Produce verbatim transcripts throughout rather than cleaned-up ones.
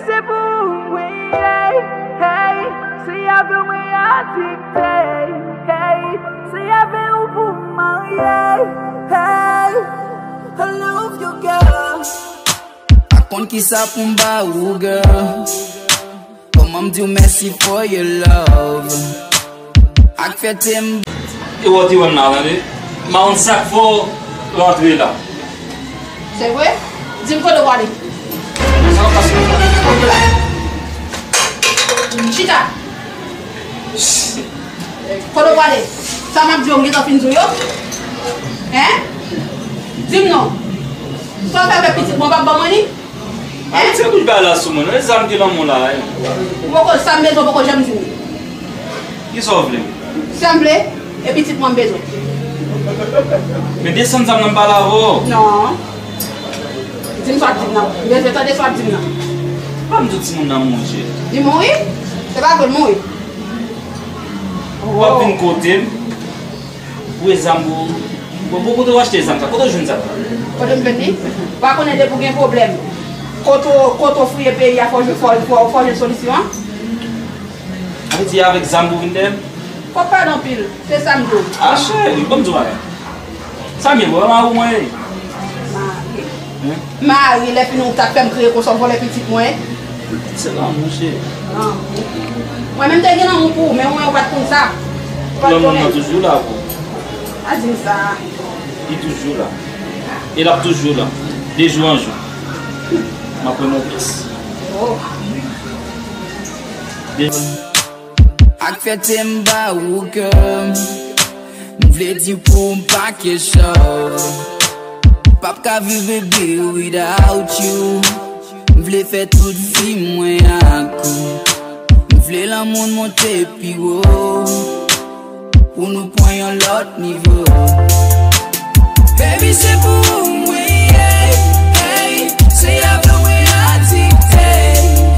Se pou ou mwen ye, hey. Se avè w mwen adikte, hey. Se avè w pou m marye, hey. I love you, girl. Pa konn kisa pou m ba ou, girl. Kòman m di w mèsi for your love? Ak fète m. E wè w te wè m la, tande. M pa konn sa k fè w rantre la. Se vre? Di m kote w prale. Sa w pase konsa? Chita. Kote w prale? Sa m ap di w, m gentan fin di w yo? Hein? Di m non. Sa w fè avèk pitit mwen, w p ap ban mwen li? Hein? Arete bouch bagay la sou mwen, non, e zam ki nan men w la, hein. Ou poko, sa m bezwen, w poko janm di m. Kisa w vle? Sa m vle, e pitit mwen m bezwen. Men desann zam nan, m pale avè w. Non. Di m sa w ap di m nan. M bezwen tande sa w ap di m nan. Pa m di w timoun nan mouri, cheri. Li mouri? Se pa vre, l mouri. W ap vin kote m. Ou e zam ou. Bon, bon, kote w achte zam sa? Kote w jwenn zam sa? Kote m jwenn li? Ou pa konnen depi w gen pwoblèm, kote w, kote w fouye peyi a, fò w jwenn, fò, fò, fò w jwenn solisyon an? Sa vle di avèk zam pou vin dèyè m? Fò w pale anpil, se sa m di w. A cheri, ban m di w bagay. Sa m ye, bon, mari w mwen ye. Mari. Hein? Mari, lè fini w t ap fè m kriye konsa, w vòlè pitit mwen. Se lanmou, cheri. Lanmou. Mwen menm te gen lanmou pou ou, men ou menm ou pa t konn sa. Ou pa t konnen. Lanmou nan toujou la pou ou. Pa di m sa. Li toujou la. E l ap toujou la. De jou an jou. M ap renmen w plis. Oh. De Ak fète m ba ou kè m. M vle di w pou m pa kesha w. P ap ka viv, baby, without you. M vle fè tout vi mwen ak ou. M vle lanmou n monte pi wo. Pou nou pran yon lòt nivo. Baby, se pou ou mwen ye, hey. Se avè w mwen adikte,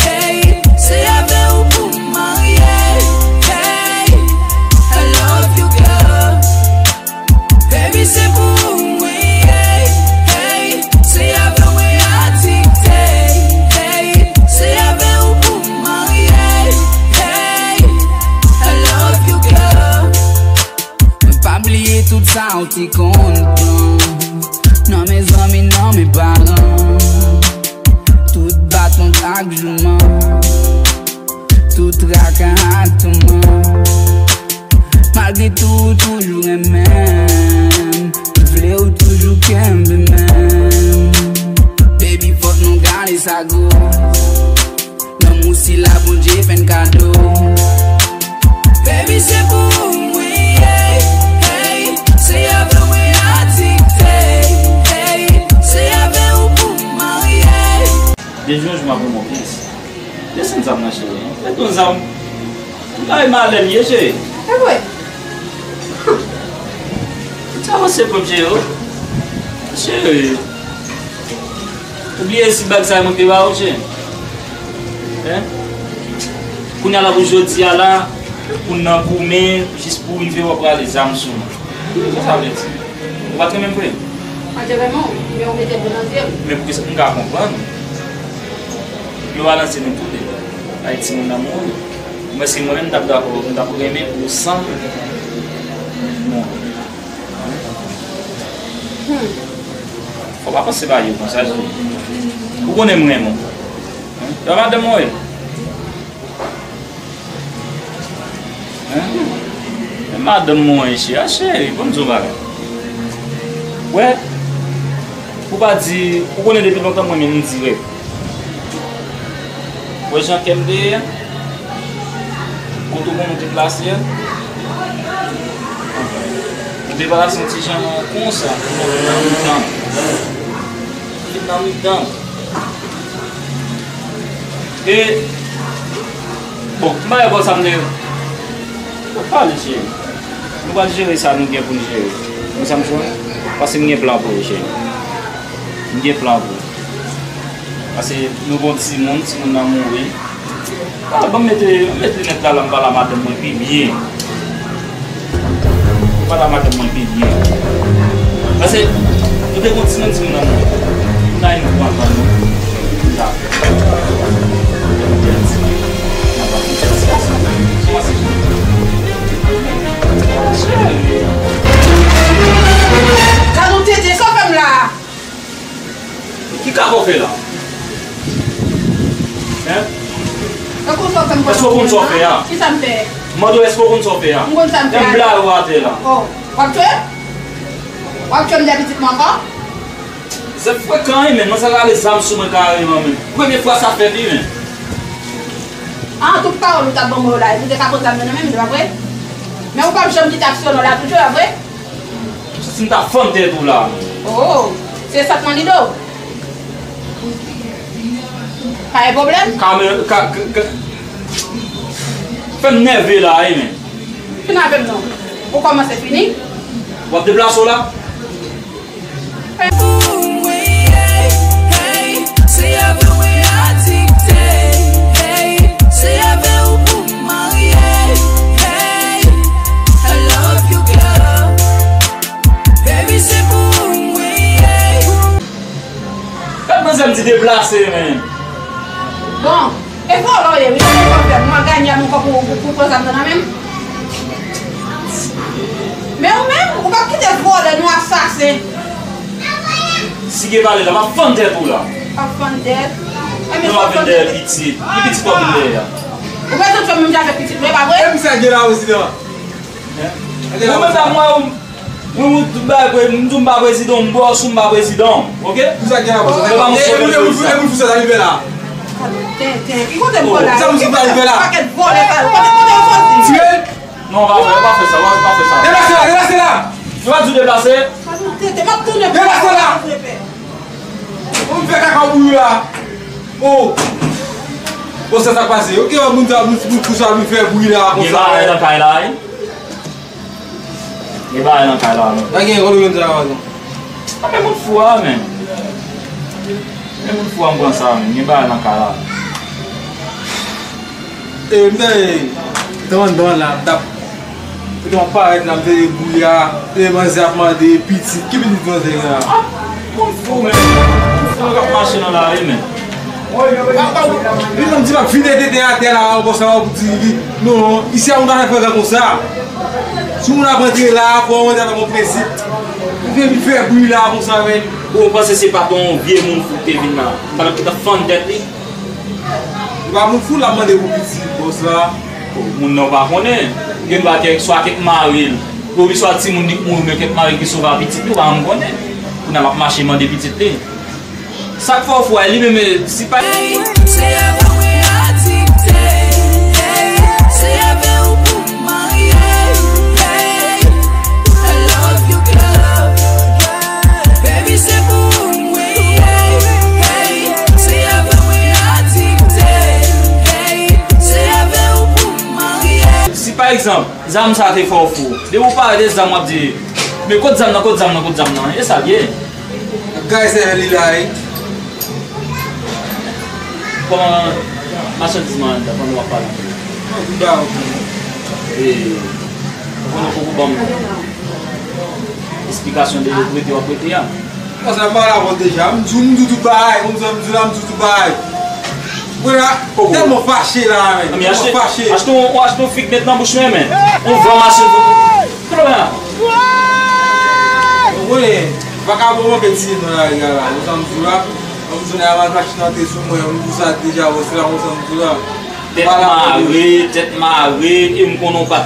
hey. Se avè w pou m marye, hey. I love you, girl. Baby, se pou ou mwen ye, hey. Se avè w mwen adikte, hey. Se avè w pou m marye, hey. I love you, girl. Men pa bliye tout sa w te konn pran. Nan men zanmi, nan men paran. Tout baton ak jouman. Tout traka ak touman. Malgre tou, ou toujou renmen m. M vle w toujou kenbe men m. Baby, fòk nou gade sa gwo. Lanmou sila Bondye fè n kado. Baby, se pou ou mwen ye, hey. Se avè w mwen adikte, hey. Se avè w pou m marye. De jou an jou m ap renmen w plis. Desann zam nan, cheri. Mete yon zam. M pa renmen malè l ye, cheri. E vre. Sa avanse pwòp, cheri. Cheri. Ou bliye si bag sa mwen te ba ou, cheri? Hein? Kounye a la pou jodi a la, pou n nan goumen, jis pou rive w ap rale zam sou mwen. Sa sa vle di? Ou pa t renmen m vre? Mwen te renmen w, men ou mete dlo nan zye m. Men poukisa m ka konprann? Dlo a nan zye nou tou de. Ay, timoun nan mouri. Mwen, si mwen menm, m t ap dakò, m t ap renmen pou w san mouri. Hmm. Fò w pa panse bagay yo konsa, cheri. Ou konnen m renmen w. Hein? E madanm mwen ye. Hein? E madanm mwen ye, cheri. A, cheri, ban m di w bagay. Wè, ou pa di, ou konnen depi lontan mwen menm m dirèk. Wè jan kè m te ye a? Kote w konn ou deplase a? Ou deplase yon ti jan konsa, ou vin nan mitan m. Ou vin nan mitan m. E, bon, m pa wè bò sa m te. Bon, pale, cheri. Nou pral jere sa nou gen pou n jere. Ou konn sa m jwenn? Paske m gen plan pou ou, cheri. M gen plan pou ou. Paske nou gon timoun, timoun nan mouri. Ah, ban m mete, ban m mete linèt la, la m pale a madanm mwen pi byen. M pale a madanm mwen pi byen. Paske nou te gon timoun, timoun nan mouri. Nou ta vin pran tan nou. Sa. Sa w fè la? Hein? Èske w konn sa w fè a? Kisa m fè? M mande w, èske w konn sa w fè a? M konn sa m fè a. Lè m blayi w atè la. Oh, w ap tchwe? W ap tchwe m dèyè pitit mwen ankò? Zèf frekan wi, men mwen sa rale zam sou mwen kareman, men premye fwa sa fèt wi, men. Ah, tout pawòl ou t ap ban mwen yo la, ou te ka pran zam nan nan men m, se pa vre? Men ou p ap janm kite aksyon w la toujou, pa vre? Santi m ta fann tèt ou la. Oh, se sa k mande w? Pa gen pwoblèm? Ka men, ka, ka, ka, fè m nève la, wi, men. Fin avè m non. Ou kòmanse fini? W ap deplase w la? Se avè w mwen adikte, hey. Se avè w pou m marye, hey. I love you, girl. Baby, se pou ou mwen ye. Gad manzè m di deplase, men. Bon, e vòlè w ye, wi, se sa w fè. Mwen gade m ankò pou, pou, pou pran zam nan nan men m. Men ou menm, ou p ap kite vòlè non, asasen. Si gen pale la, m ap fann tèt ou la. W ap fann tèt? Mwen m ap vin dèyè pitit. Ki pitit w ap vin dèyè a? Ou bezwen fè menm jan avèk pitit mwen, e pa vre? E misye gen la, prezidan. Ou menm la, mwen, ou, ou, ou, ou, m di w m pa prezidan, m bòs ou, m pa prezidan w, oke? Misye gen la, prezidan. E pa moun sou prezidan. E moun fou sa, sa li fè la? Tenten, ki kote m pran la? Sa moun fou sa li fè la? Pakèt vòlè sa yo. Kote, kote yo soti? Tire l. Non, pa fè, pa fè sa, pa, pa fè sa. Deplase la, deplase la! Yo pa di w deplase? Deplase la! Ou vin fè kaka w bouyi la. Oh! Bon, se sa k pase. Oke, moun sa, moun, moun fou sa, vin fè bouyi la, konsa. Gen bagay nan kay la, wi. Gen bagay nan kay la, non. Pa gen, kote w jwenn sa, non? A, men moun fou a, men. Men moun fou a, m pran sa, men. Gen bagay nan kay la. E, m te, m te anndan la, m t ap, m te ap parèt la, m te debouye a, e manzè ap mande pitit, ki pitit manzè gen la? Ah, moun fou, men. Moun fou k ap mache nan lari, men. Li menm di m ap vide tete atè la, ankò sa, w ap di li, non, isi a moun pa fè frekan konsa. Si moun ap antre la, fò w antre avèk yon prensip. Ou vin fè bri la konsa, men. Ou panse se pa t yon vye moun fou ki te vin la? Pandan ki t ap fann tèt li? Li pa moun fou, l ap mande pou pitit bòs la. Bon, moun nan ou pa konnen. Gen dwa kèk, swa kèk mari l, oubyen swa timoun li k mouri, oubyen kèk mari ki sove a pitit li, ou pa janm konnen. Kounye a l ap mache mande pitit li. Sa k fè w fou a, li menm, si pa. Se avè w mwen adikte, se avè w pou m marye, I love you, girl. Baby, se pou ou mwen ye, hey. Se avè w mwen adikte, hey. Se avè w pou m marye. Si pa egzanp, zam sa te fè w fou, depi w pale de zam, w ap di, men kot zam nan, kot zam nan, kot zam nan? E sa l ye. Gade sèvèl li la, wi. Kòman machandiz mwen an, pandan w ap pale? Mwen pi ba w. E, ou konnen poko ban m esplikasyon de rete w ap rete a. Paske m pale avè w deja, m di w, m di w tout bagay, ou konprann, m di w la, m di w tout bagay. Mwen la, tèlman fache la, men. Tèlman fache. Achte yon, achte yon fig met nan bouch mwen, men. Yon van mache. Ki pwoblèm la? Ou konnen, vakabon manke tiye nan lari a la, ou konprann, m di w la. Yon moun sou nan machin antre sou mwen, yon moun sa deja, bon, se la, yon moun sa, yon moun sa. Tèt mare, tèt mare, e m konnen w pa t,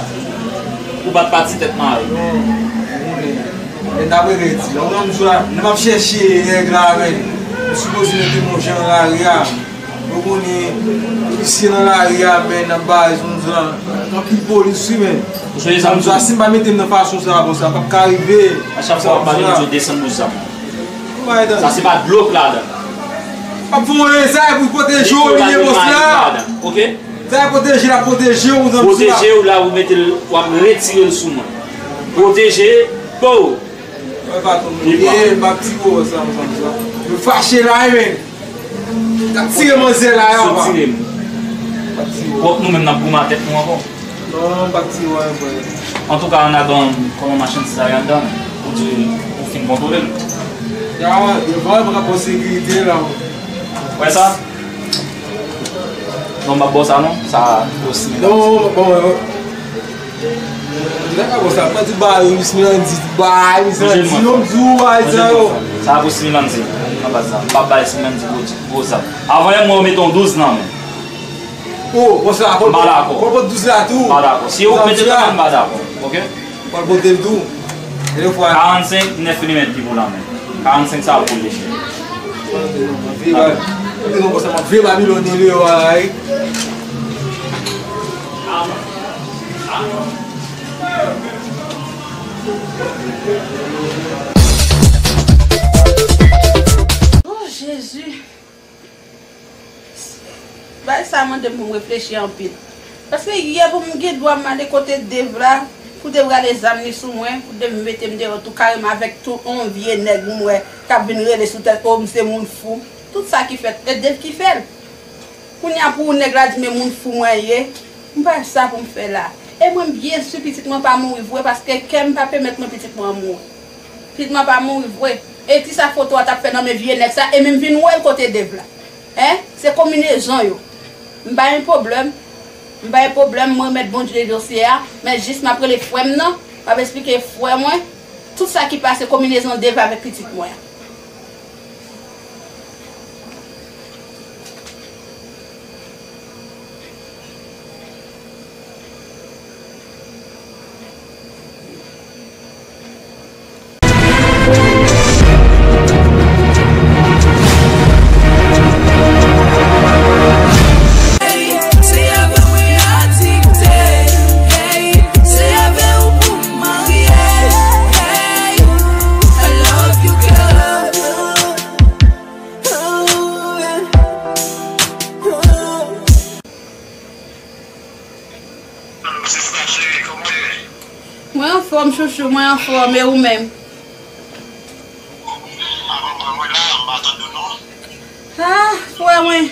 ou pa t pati tèt mare. Non, ou konnen. Men dapre redi, la, yon moun sou la, lè m ap chèche nèg la, men, m sipoze mete m yon jan nan lari a. Ou konnen, polisye nan lari a, men, n ap bay, yon moun sa, anpil polis, wi, men. Ou sonje sa m di w? Si m pa mete m nan fason sa, bon, sa p ap ka rive. A chak fwa w ap pale, m di w desann bouch zam. Sa se pa dlo k ladan. Ap fè yon sa pou pwoteje w, li ye bòs la. Oke? Sa e pwoteje, l ap pwoteje w, zanmi. Pwoteje w la, ou mete l, w ap retire l sou mwen. Pwoteje po w. Mwen pa tonbe. Mwen pa ti bò sa, zanmi. Yo fache la, men. T ap tire manzè la, yo. Sot tire m. Pwòp nou menm n ap goumen a tèt nou ankò. Non, m pa t di w anyen, frè. Antouka, ann adan, kòman machandiz la ye anndan, ou di ou fin kontwole l. Ya, yo vrèman ka pran sekirite la. Wè sa? Non, m ap ba w sa non, sa osi. Non, bon, bon, bon. Ou te ka konsa, mwen di ba yo, Miss Milandi, bay, Miss Milandi, yo m di ou bay sa yo. Sa pou Miss Milandi, nan baz la. M p ap bay Miss Milandi gwo, gwo zam. Avan yè, mwen mete yon douz nan men. Oh, konsa, fò l pot douz la tou. M pa dakò. Si yo mete nan men, m pa dakò. Oke? Fò l pote l tou. Karannsenk, nèf milimèt ki pou nan men. Karannsenk sa pou l deje. Vye Babilòn deyò a, wi. Oh, Jezi. Bagay sa mande m pou m reflechi anpil. Paske yè pou m gen dwa m ale kote Dave la, pou Dave rale zam li sou mwen, pou Dave mete m deyò tou kareman avèk tou yon vye nèg m wè k ap vin rele sou tèt, o, m se moun fou. Tout sa ki fèt, e Dave ki fè l. Kounye a pou nèg la di men moun fou mwen ye, m pa sa pou m fè la. E mwen m byen si pitit mwen pa mouri vre paske kè m pa pèmèt mwen pitit mwen mouri. Pitit mwen pa mouri vre. E kisa foto a t ap fè nan men vye nèg sa e menm vin wè l kote Dave la. Hein? Se konbinezon yo. M pa gen pwoblèm. M pa gen pwoblèm, mwen remèt Bondye dosye a. Men jis m ap rele frè m nan. M ap esplike frè mwen tout sa ki pase konbinezon Dave avèk pitit mwen an. Mwen anfòm, chouchou, mwen anfòm, e ou menm? Ah, frè mwen,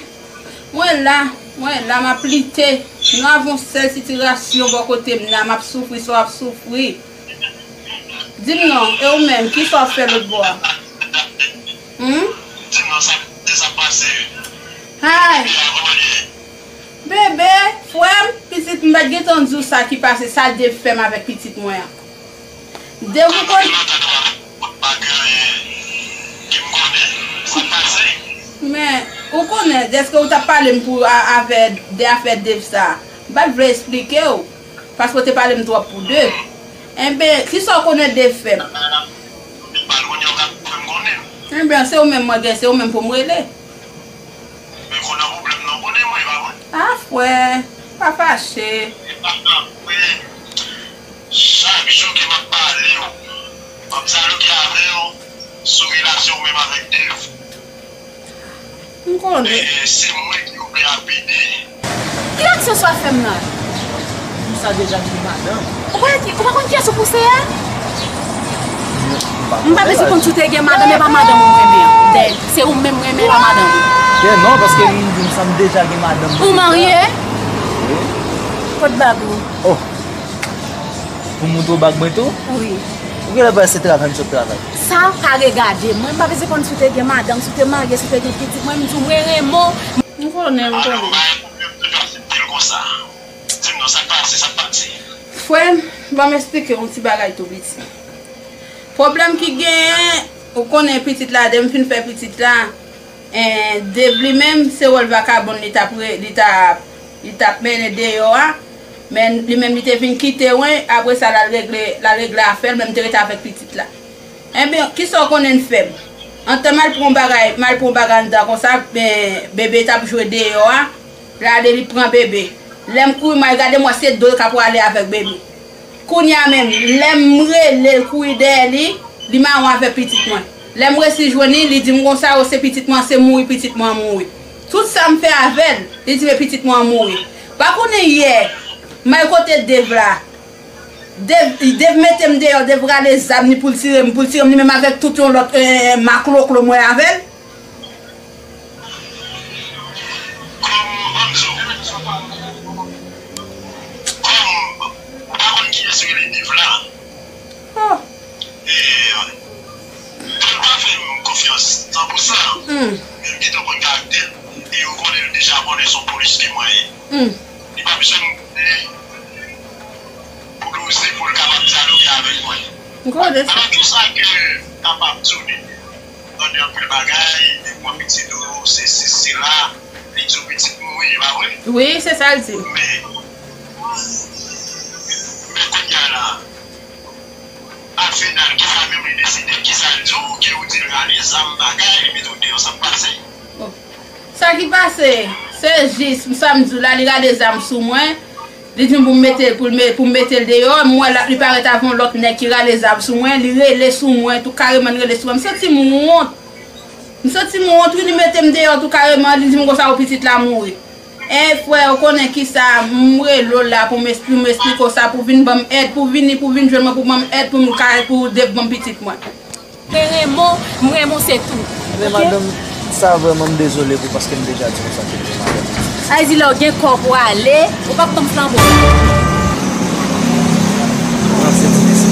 mwen la, mwen la, m ap lite. Nou avè yon sèl sitirasyon bò kote m nan, m ap soufri, sa w ap soufri. Di m non, e ou menm, kisa w ap fè lòt bò a? Hmm? Di m non, sa, sa pase. Hay! Bebe, frè m, pitit m pa t gentan di w sa ki pase, sa Dave fè m avèk pitit mwen an. Dave ou konn. Men, ou konnen, dèske ou t ap pale m pou a-, afè, de afè Dave sa. M pa t vle esplike w, paske w te pale m twòp pou Dave. Enben, kisa w konnen Dave fè m? Enben, se ou menm mwen gen, se ou menm pou m rele. Men kounye a pwoblèm nan konnen mwen, e pa vre? Ah, frè, pa fache. E pa vre. Chak jou ke m ap pale w, m ap dyaloge avè w sou relasyon w menm avèk Dave. M konnen. E, e, se mwen ki ouvè a pede. Ki aksyon sa w ap fè m la? Ou sa deja gen madanm. Ou pa, ou pa konn kiyès ou pouse a? M pa bezwen konn si w te gen madanm, e pa madanm ou m renmen an. Dèyè, se ou menm m renmen, e pa madanm ou. Gen non, paske m di m sa m deja gen madanm. Ou marye? Wi. Kot bag ou? Oh. Pou m montre w bag mwen tou? Wi. Ou genlè pa se travay m sot travay. Sa pa regade mwen, m pa bezwen konn si w te gen madanm, si w te marye, si w te gen pitit. Mwen, m di w, mwen renmen w. M konnen, m konnen. Di m non, sa k pase, sa k pase. Frè m, ban m esplike w yon ti bagay tou piti. Pwoblèm ki genyen, ou konnen pitit la, depi m fin fè pitit la, en, Dave li menm, se wòl vakabon li t ap re-, li t ap, li t ap mennen deyò a, men li menm li te vin kite mwen, apre sa l al regle, l al regle afè l, men m te rete avèk pitit la. Enben, kisa w konnen l fè m? Antan m al pran yon bagay, m al pran yon bagay anndan konsa, ben, bebe t ap jwe deyò a, l ale li pran bebe. Lè m kouri, m al gade, m wè se do l k ap prale avèk bebe. Kounye a menm, lè m rele l kouri dèyè li, li mawon avèk pitit mwen. Lè m resi jwenn li, li di m konsa, o, se pitit mwen, se mouri pitit mwen mouri. Tout sa m fè avè l, li di men pitit mwen mouri. Pa konnen yè, m al kote Dave la. Dave, Dave mete m deyò, Dave rale zam li pou l tire m, pou l tire m, li menm avèk tout yon lòt, eh, makloklo mwen avè l. Kòm, ban m di w, kòm ou pa konn kiyès rele Dave la. Oh. E, Dave pa fè m konfyans san pou san. Hmm. Men m gentan konn karaktè l, e ou konnen l deja konnen se yon polis ke mwen ye. Hmm. Li pa bezwen m konnen pou l oze pou l kapab dyaloge avèk mwen. M konnen sa. Alò, kisa ke m kapab di w de li? Tande anpil bagay, depi w pitit ou, sesi, sela, li di w pitit mouri, e pa vre? Wi, se sa l di m. Men, men kounye a la, al final, kisa menm li deside, kisa l di w, ke w di l rale zam bagay, li mete w deyò, sa k pase? Bon. Sa ki pase, se jis, sa m di w la, li rale zam sou mwen. Li di m pou m mete, pou l me-, pou m mete l deyò. M wè l ap, li parèt avè yon lòt nèg ki rale zam sou mwen. Li rele sou mwen, tou kareman li rele sou mwen. M santi m wont. M santi m wont, wi, li mete m deyò tou kareman. Li di m konsa, ou pitit la mouri. E frè, ou konnen kisa, m rele w la pou m es-, pou m esplike w sa, pou vin ban m èd, pou vini, pou vin jwenn mwen, pou ban m èd, pou m ka, pou dev ban m pitit mwen. Te renmen w, m renmen w, se tou. Men oke? Madanm, sa vrèman, m dezole pou, paske m deja di konsa ke m gen madanm. Sa vle di lè w gen kò pou ale, ou p ap tann flanbo. Mwen ap sezi mesye.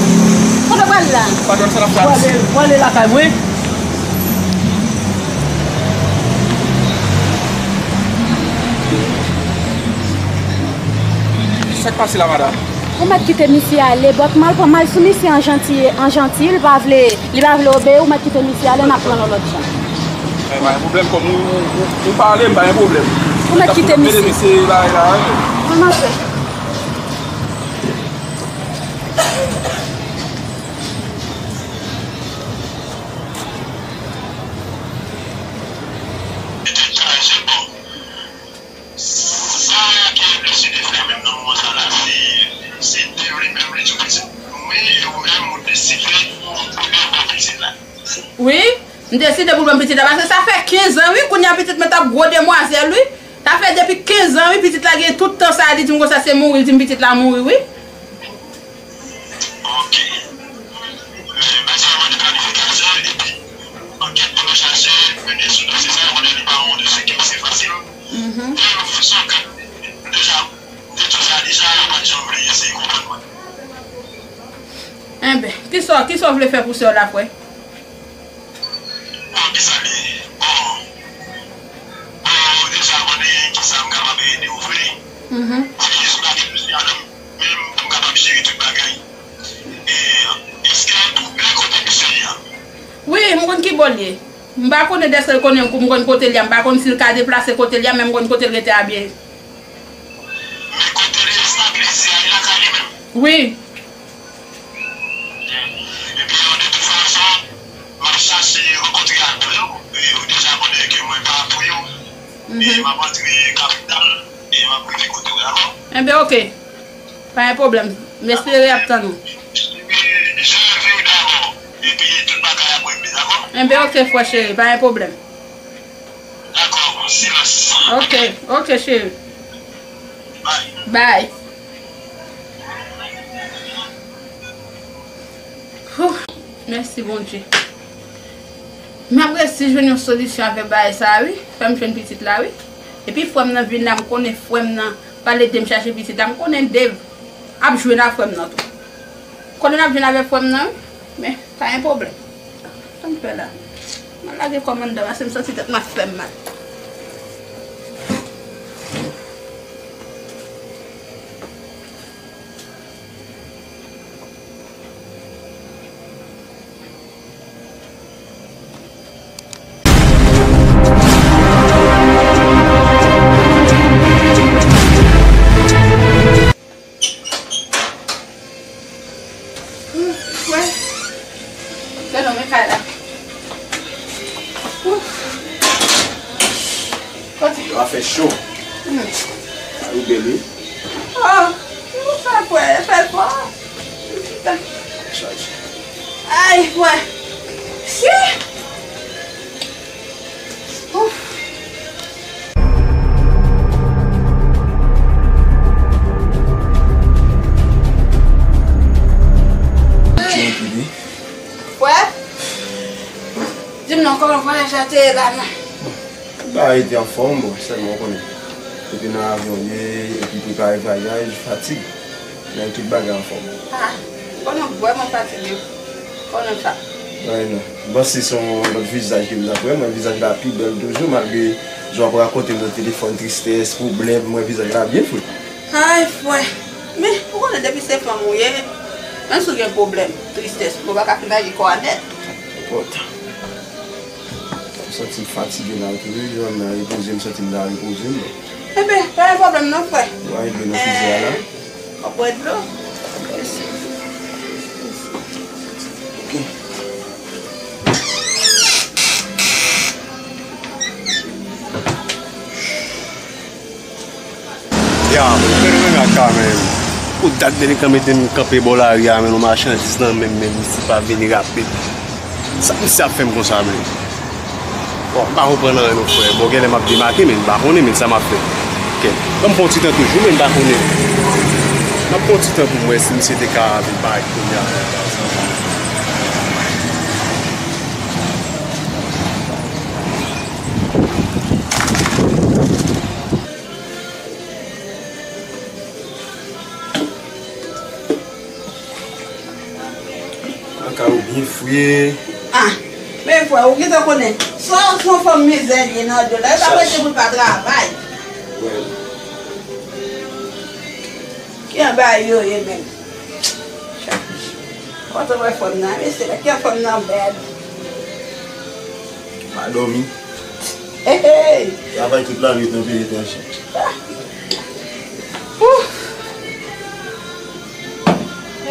Kote w pral la? Patwòn, sa n ap fè? Mwen ale, mwen ale lakay mwen. Sa k pase la, madanm? Ou mèt kite misye ale, but m al pran, m al sou misye an janti, an janti, li pa vle, li pa vle obeyi, ou mèt kite misye ale, n ap pran l yon lòt jan. Eh, pa gen pwoblèm, kòm ou, ou, ou pale, m pa gen pwoblèm. Ou mèt kite misye. Mete mesye la, la, wi. Ann antre. Sa ke m deside fè menm nan moman sa la, se, se Dave li menm li di w pitit mouri, e ou menm ou deside pou w pran pitit la. Wi, m deside pou l ban m pitit la, paske sa fè kenz an, wi, kounye a pitit mwen t ap gwo demwazèl, wi. Sa fè depi kenz an, wi, pitit la gen tout tan sa, li di m konsa se mouri, li di m pitit la mouri, wi. Ok. Men, men sa mande planifikasyon, epi ankèt pou nou chache mennen sou dosye sa, konnen li pa yon dosye ki osi fasil. Mhm. E yon fason ke deja, m te di w sa deja, yo pa t janm vle eseye konprann mwen. Enben, kisa, kisa w vle fè pou sè w la, frè? Bon, kisa li ye? Bon, bon, ou deja konnen kisa m kapab ede w vre. Mhm. Se jis pa gen dosye a nan men m pou m kapab jere tout bagay. E, èske w twouve kote misye ye a? Wi, m konn ki bò l ye. M pa konnen dèske l konnen, m konn kote l ye a. M pa konn si l ka deplase kote l ye a, men m konn kote l rete a byen. Men kote li estabilize a, li lakay li menm? Wi. Ebyen, de tout fason, m ap chache rankontre avè w. E ou deja konnen ke mwen pa pou yo. E mhm, m ap antre kapital, e m ap rive kote w, dakò? Enben, oke. Pa gen pwoblèm. M espere y ap tann ou. Je veux d'abord. Epi tout bagay ap regle, dakò? Enben, oke, frè cheri, pa gen pwoblèm. Dakò, silans. Oke, oke, cheri. Bye. Bye. Whew, mèsi, Bondye. M ap resi jwenn yon solisyon avèk bagay sa a, wi. Fè m jwenn pitit la, wi. Epi frè m nan vin la, m konnen frè m nan pale de m chache pitit la. M konnen Dave ap jwenn a frè m nan tou. M konnen l ap jwenn avèk frè m nan, wi. Men, pa gen pwoblèm. Sa m fè la? M al lage kò m anndan, paske m santi tèt m ap fè m mal. Ouf, wè. Gade non, men kay la. Ouf. Kote? Yo a fè cho. Hmm. Kay ou bèl, wi. Oh, ki pou fè, frè? Fè l fò. Chita. Chaje. Ay, frè. Si. Ouf. Frè, di m non, kòman vwayaj la te ye la non? Bagay te anfòm, bon, sèlman w konnen. Depi nan avyon ye, epi prepare vwayaj, fatig. Men tout bagay anfòm. Ah, konnen m vrèman fatige. Konnen sa. Ay non. M panse se yon lòt vizaj ke m t ap wè. Mwen, vizaj la pi bèl toujou, malgre jan w ap rakonte m nan telefòn, tristès, pwoblèm, mwen, vizaj la byen fre. Ay, frè. Men, ou konnen depi se fanm ou ye, Menm si w gen pwoblèm, tristès, ou pa ka fin lage kò a nèt. Enpòtan. M santi m fatige la tou wi, jan m nan repoze, m santi m nan repoze m. Enben, pa gen pwoblèm non, frè. Ou a ede nou fize a la? Eh, w ap bwè dlo? Mèsi. Ok. Ya, fenomen aka, men. Pou dat delikan mete m kanpe bò lari a, men, yon machandiz nan men m, men misye pa vini rapid. Sa misye ap fè m konsa, men? Bon, m pa konprann anyen non, frè. Bon, genlè m ap demake, men m pa konnen, men sa m ap fè. Ok. Ban m pran yon ti tan toujou, men m pa konnen. M ap pran yon ti tan pou m wè si misye te ka vin parèt kounye a. Kaka ou byen fre. Ah, men frè, ou gentan konnen. Sa se yon fanm mizè li ye nan do la. Li pa mete pou l pa travay. Ki anba yo ye menm? Chak jou. Kote w wè fanm nan, mesye, la, ki fanm nan bèl. Pa dòmi. Hey, hey. Travay tout lannuit nan peyi etranjè. Ouh.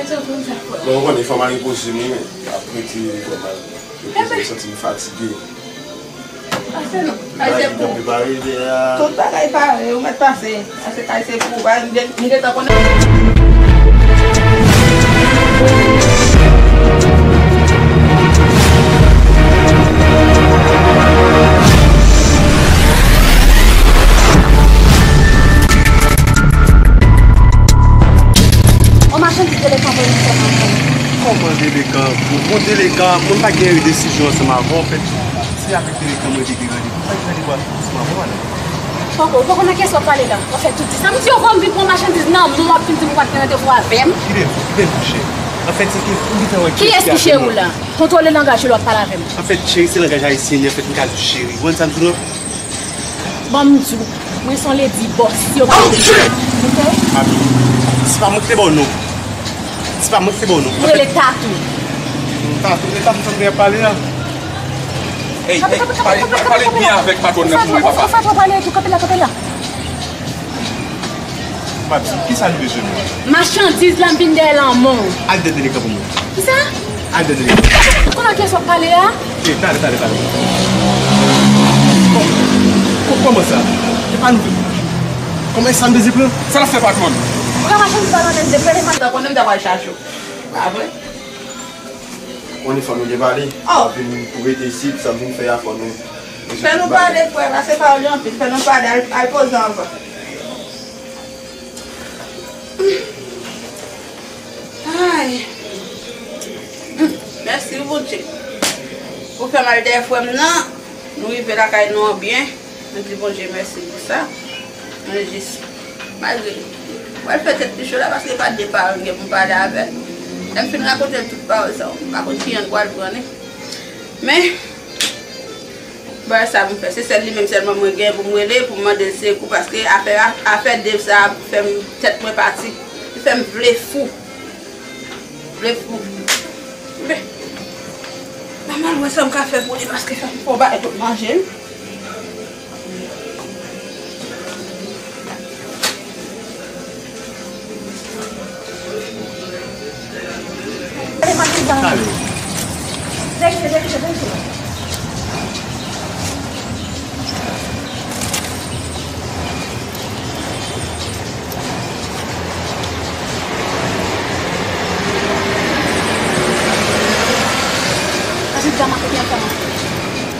Bon, ou konnen, fò m al repoze m wi, men. Apre ti fò m al repoze m, m santi m fatige. Pase non. Bagay ki te prepare, de a. Tout bagay pare, ou mèt pase. Pase kay se pou ou, m gen, m gentan konnen. On machandiz delekan voye m fè nan kay. Kòman delekan? Bon, delekan, mwen pa gen desizyon ansanm avè w, anfèt. Se avèk delekan mwen te gen randevou. Sa ki randevou a sou kous mwen, madanm? Poko, ou poko nan kiyès w ap pale la? Anfèt, ou di sa. M di w, fò m vin pran machandiz nan men w, w ap vin di m ou pa t gen randevou avè m. Kite, kite touche. Anfèt, se ke ou gentan wè kiyès ki touche ou la? Kontwole langaj ou lè w ap pale avè m. Anfèt, cheri, se langaj ayisyen li, anfèt, m ka di w cheri. Ou konprann sa m di w la? Ban m di w, mwen se yon lady boss, yo pa... Oh, shit! Ok? Papi, se pa mwen ki te ba w non. Se pa mwen ki te ba w non. Ou rele Tatou. Tatou, e Tatou sa m te ap pale a. Ey, ey, pale, pale byen avèk patwòn nan pou mwen, papa. Ou fè twò pale tou, kanpe la, kanpe la. Papi, kisa nou bezwen menm? Machandiz la, m vin dèyè l an men w. Al dèyè delekan pou mwen. Kisa? Al dèyè delekan. Ou konn ak kiyès w ap pale a? Ey, tande, tande, tande. Kò-, kò-, kòman sa? E pa nou. Kòman sa m bezwen pran? Sa l ap fè patwòn? Ou ka machandiz la nan men m depi lè maten. Ta konnen m ta pral chache w. Pa vre? Konnen fò nou depale. Oh. Apre nou pou rete isit, sa m vin fè a fò nou. Fè nou pale, frè, pase pawòl yo anpil. Fè nou pale, al, al poze anvan. Ay. Mèsi, Bondye. Ou fè m al dèyè frè m nan. Nou rive lakay nou an byen. Mwen di Bondye mèsi pou sa. Mwen jis, malgre, mwen fè tèt li cho la, paske pa de pawòl m gen pou m pale avè l. Lè m fin rakonte l tout pawòl sa yo, m pa konn ki jan l pral pran li. Men, bagay sa pou m fè, se sèl li menm sèlman mwen gen pou m rele, pou m mande l sekou, paske afè, afè Dave sa a fè m, tèt mwen pati. Li fè m vle fou. Vle fou. Men, m ap al wè sa m ka fè pou li, paske fò m fè yon bagay pou l manje wi.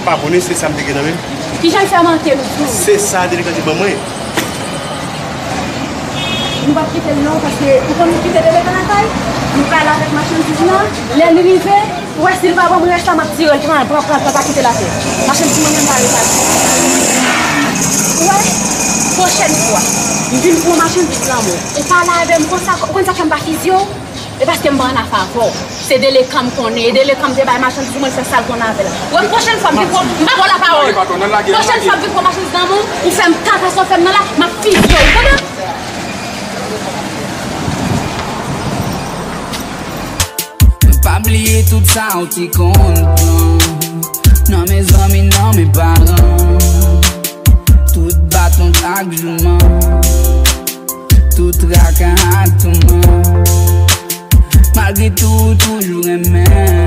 Pa konnen se sa m te gen nan men m. Kijan l fè mante nou tou? Se sa delekan te ban mwen. Nou p ap kite l non, paske ou konn nou kite delekan lakay, nou prale avèk machandiz lan, lè li rive, ou wè si l pa ban mwen rès la, m ap tire l, pran, pran, pran, pran, pa kite l atè. Machandiz mwen menm pa repati. Ou wè, pwochèn fwa, m vin pran machandiz lan mwen. Ou pale avè m konsa, ou konn sa k fè m pa fizye w? E paske m pa ann afè avè w. Se delekan m konnen, e delekan m te bay machandiz mwen, l fè sa l konn avè l. Wè, pwochèn fwa m vin pran, m pa ba w lapawòl. Pwochèn fwa m vin pran machandiz nan men w, ou fè m katastwòf, fè m nan la, m ap fizye w, ou tande? Tout sa w te konn pran nan men zanmi, nan men paran. Tout baton ak jouman, tout traka ak touman. Malgre tou, ou toujou renmen.